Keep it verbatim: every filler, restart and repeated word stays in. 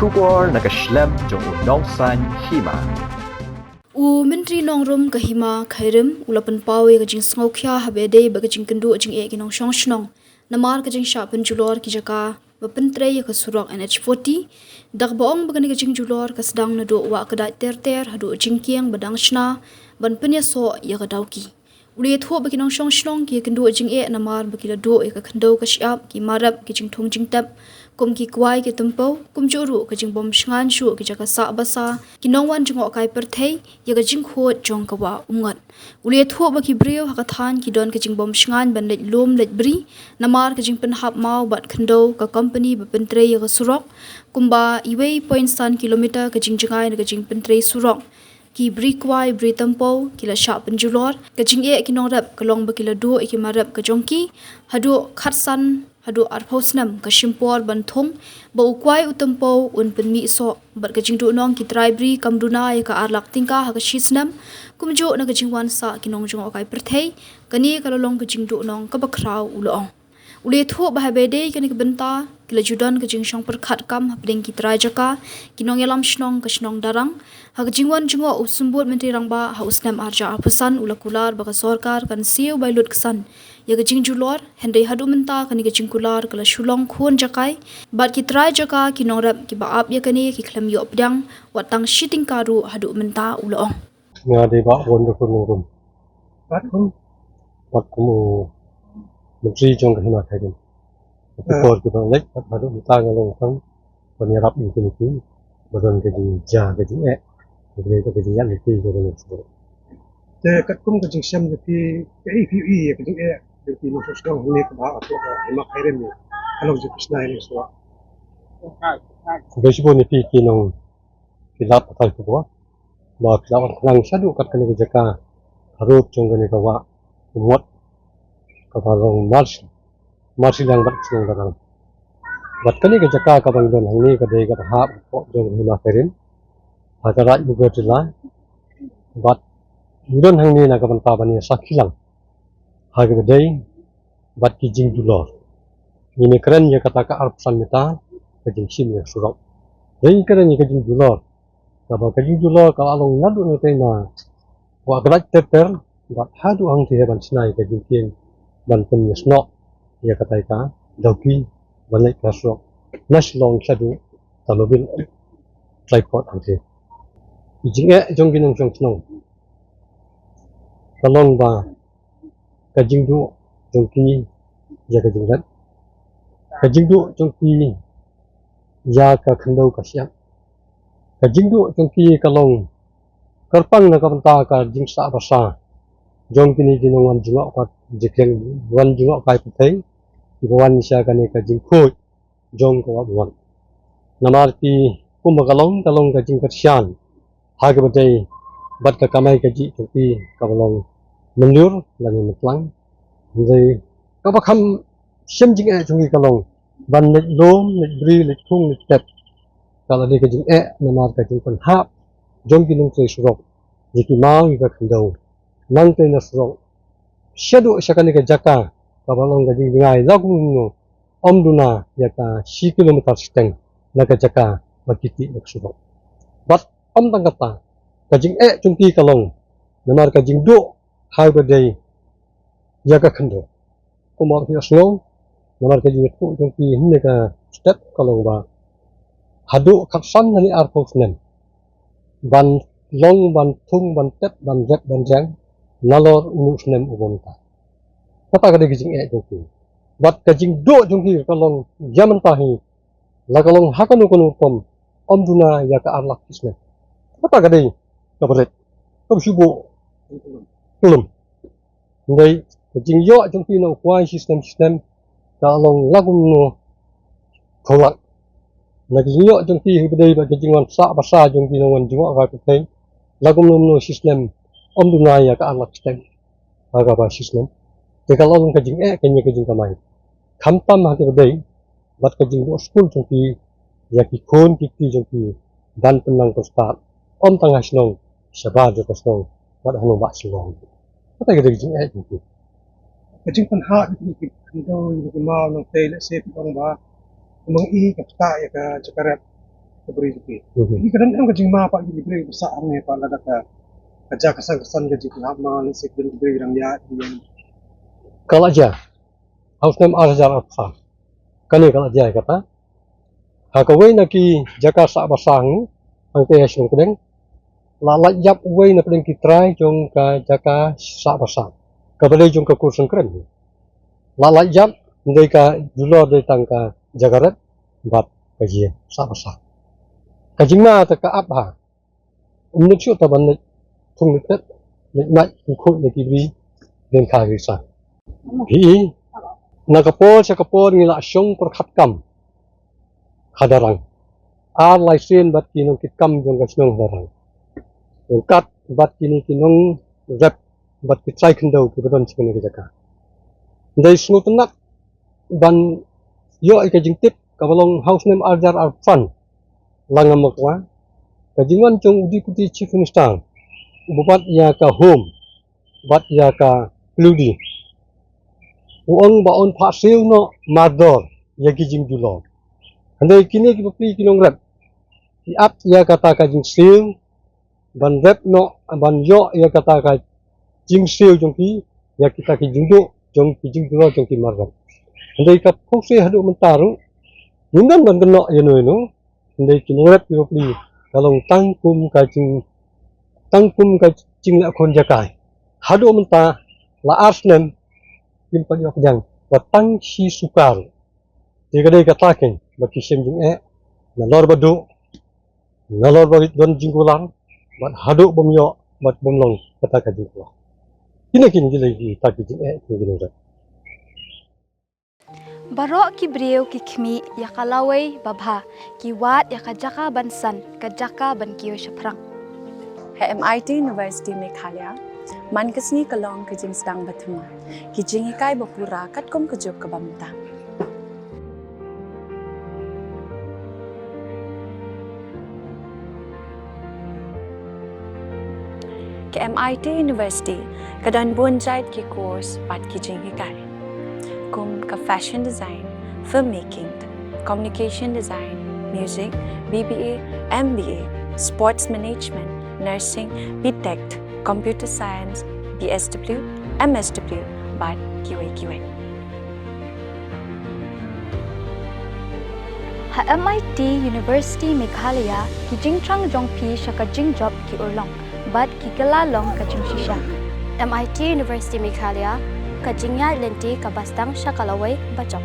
Khubor na ka shlem jong u Nongsaiñ Hima. U Myntri Nongrum ka Hima Khyrim u la pynpaw ïa ka jingsngewkhia haba dei bad ka jingkynduh jingeh ki nongshong shnong namar ka jingshah pynjulor ki jaka ba pyntrei ïa ka surok N H forty. Da kaba ong ba kane ka jingjulor ka sdang naduh Wah Kdait Ter Ter haduh Jingkieng ba dang shna ban pynïasoh ïa ka Dawki. U la ïathuh ba ki nongshong shnong ki ïakynduh jingeh namar ba ki la duh ïa ka khyndew ka shyiap, ki marep, ki jingthung jingtep kum ki kwai ki tympew, kumjuh ruh ka jingbym shngaiñ shuh ki jaka sah basa ki nongwan jngohkai pyrthei ïa ka jingkhuid jong ka Wah Umngot. U la ïathuh ba ki briew ha ka thaiñ ki don ka jingbym shngaiñ ban leit lum leit bri namar ka jingpynhap maw bad khyndew ka kompani ba pyntrei ïa ka surok, kumba wei point san kilometer ka jingjngai na ka jingpyntrei surok. Ki bri kwai bri tympew ki la shah pynjulor. Ka jingeh ki nongrep ka long ba ki la duh ïa ki marep ka jong ki haduh khatsan haduh arphew snem ka shim por ban thung ba u kwai u tympew un pynmih soh. Bad ka jingduhnong ki trai bri kam duna ïa ka ar lak tyngka ha ka shi snem, kumjuh na ka jingwan sah ki nongjngohkai pyrthei. Kane ka la long ka jingduhnong kaba khraw, u la ong. U la ïathuh ba haba dei kane ka bynta ki la ju don ka jingshong pyrkhat kam hapdeng ki trai jaka, ki nongïalam shnong ka shnong Darrang. Ha ka jingwan jngoh u Symbud Myntri Rangbah ha u snem arhajar arphew san u la kular ba ka sorkar kan siew bai lutksan ïa ka jingjulor, hynrei haduh mynta kane ka jingkular ka la shu long khun jakai bad ki trai jaka ki nongrep kiba ap ïa kane ki khlem ïoh pdiang wat tang shi tyngka ruh haduh mynta, u la ong. Nga dei Bah Wonderful Nongrum. Bad kum? Bad kum u Myntri jong ka Hima Khyrim. Ki por kiba leit bad haduh mynta nga long tang ban ïarap ïa kine ki ba don ka jingjia ka jingeh. Ka jingeh ka jingeh lynti jong ka lynti. Te katkum ka jingshem jong phi, ka ïa phi ïa ka jingeh jong ki nongshong shnong hangne kaba ha ka Hima Khyrim, ka long jingpynsngew ïa ngi shuwa. Ba shibun ïa phi ki nong ki lap pathai khubor ba ki la wan khnang shaduh kat kane ka jaka harud jong kane ka Wah Umngot kaba long marsh, marsh lang bad shnong Darrang. Bad kane ka jaka kaba ngi don hangne ka dei kaba hap hapoh jong ka Hima Khyrim ha ka Raid Mugar Jylla. Bad ngi don hangne na ka bynta ban ïa sakhi lang ha kaba dei bad ki jingjulor. Ngin ïa kren ïa kata ka arphew san mita ka jingshim ïa ka surok. Ngin kren ïa ka jingjulor. Kaba ka jingjulor ka la long naduh na tei na Wah Kdait Ter Ter bad haduh hangtei ban shna ïa ka Jingkieng ban pynïasnoh ïa kata ka Dawki ban leit ka surok na Shillong shaduh Tamabil Tricot hangtei. Ki jingeh jong ki nongshong shnong ka long ba ka jingduh jong ki ïa ka jingrep, ka jingduh jong ki ïa ka khyndew ka shyiap, ka jingduh jong ki ka long kyrpang na ka bynta ka jingsah basa jong kine ki nongwan jngoh ka jingkieng, wan jngohkai pyrthei, kiba wan sha kane ka jingkhuid jong ka Wah Umngot. Namar ki kumba ka long, ka long ka jingkyrshan ha kaba dei bad ka kamai kajih jong ki kaba long mynjur lane myntlang. Hynrei kaba kham shem jingeh jong ki ka long ban leit lum, leit bri, leit thung, leit tep. Ka la dei ka jingeh namar ka jingpynhap jong ki nongtrei surok ïa ki maw ïa ka khyndew nangtei na surok shaduh sha kane ka jaka kaba long ka jingjngai la kumno ym duna ïa ka shi kilometer shiteng na ka jaka ba ki tih na ka surok. Bad ym tang kata, ka jingeh jong ki ka long namar ka jingduh ha kaba dei ïa ka khyndew. Kumba phi la sngew namar ka jingïathuh jong ki hynne ka step ka long ba haduh khatsan lane arphew snem ban long, ban thung, ban tep, ban rep, ban reng nalor une u snem uba mynta. Kata ka dei ka jingeh jong ki. Bad ka jingduh jong ki ka long ïa mynta hi, la ka long ha kano kano rukom, ym duna ïa ka ar lak shi snem. Kata ka dei kaba rit, kaba shu buh kyllum. Hynrei ka jingïoh jong ki na u kwai shi snem shi snem ka long la kumno kawlak. Na ka jingïoh jong ki ha kaba dei bad ka jingwan sah basa jong ki nongwan jngohkai pyrthei la kumno kumno shi snem, ym duna ïa ka ar lak shiteng ha kaba shi snem. Te ka long ka jingeh kane ka jingkamai. Khamtam ha kaba dei bad ka jingduh skul jong ki ïa ki khun ki kti jong ki ban pynnang pynstad ym tang ha shnong shabar jong ka shnong bad hangne ba Shillong. Kata ka dei ka jingeh jong ki. Ka jingpynhap ïa ki khyndew ïa ki maw nangtei, lehse phi ong ba ka mang i ka ktah ïa ka jaka rep. Ka bri ka bri. Mhm. Ki ka don em ka jingma pat ki bri ba sah hangne pat lada ka, ka jaka san ka san ka jingpynhap ma lehse ka don ki bri ki dang ïaid ki ïaid. Ka la jia. Ha u snem ar hajar arphew saw. Kane ka la jia kata. Ha kawei na ki jaka sah basa hangne, hangtei ha shnong Pdeng. La lait ïap uwei na pdeng ki trai jong ka jaka sah basa. Kaba dei jong ka kur Sengkren. La lait ïap, ym dei ka julor, dei tang ka jaka rep bad ka jia sah basa. Ka jingma te ka ap ha. Ym nud shuh ta ban leit thung leit pet, leit mait, leit khuid ïa ki bri, leit kha ki sa. Hi, na ka por sha ka por ngi la shong pyrkhat kam ha Darrang. Ar lai sien bad ki nongkitkam jong ka shnong Darrang. Ryngkat bad kine ki nongrep bad ki trai khyndew kiba don sha kane ka jaka. Ym dei sngewtynnat ban ïoh ïa ka jingtip kaba long ha u snem ar hajar arphew san. La ngam makwa ka jingwan jong u Deputy Chief Minister uba bat ïa ka Home bad ïa ka Phylluri. U ong ba un phah siew noh mardor ïa ki jingjulor. Hynrei kine ki bapli ki nongrep ki ap ïa kata ka jingsiew ban rep noh, ban ïoh ïa kata ka jingsiew jong ki, ïa kita ki jingduh jong ki, jingjulor jong ki marjan. Hynrei ka pyrshah haduh mynta ruh ngim don ban kynnoh ïano ïano. Hynrei ki nongrep ki bapli ka long tang kum ka jing, tang kum ka jingleh khun jaka. Haduh mynta la ar snem kim pat ïoh pdiang wat tang shi suka ruh. Te ka dei kata keiñ ba ki shem jingeh nalor ba duh, nalor ba don jingkular, bad haduh bym ïoh bad bym long kata ka jingkular. Kine keiñ ki dei kita ki jingeh ki dei. Baroh ki briew ki khmih ïa ka lawei babha, ki wad ïa ka jaka ban san, ka jaka ban kiew shaphrang. Ha M I T University Meghalaya, man ka sngi ka long ka jingsdang ba thymmai, ki jinghikai ba pura katkum ka juk kaba mynta. Ka M I T University ka don bun jait ki course bad ki jinghikai, kum ka fashion design, filmmaking, communication design, music, B B A, M B A, sports management, nursing, B Tech, computer science, B S W, M S W, bad kiwei kiwei. Ha M I T University Meghalaya, ki jingthrang jong phi sha ka jingjop ki urlong bad ki kylla long ka jingshisha. M I T University Meghalaya, ka jingïaid lynti kaba sdang sha ka lawei bajop.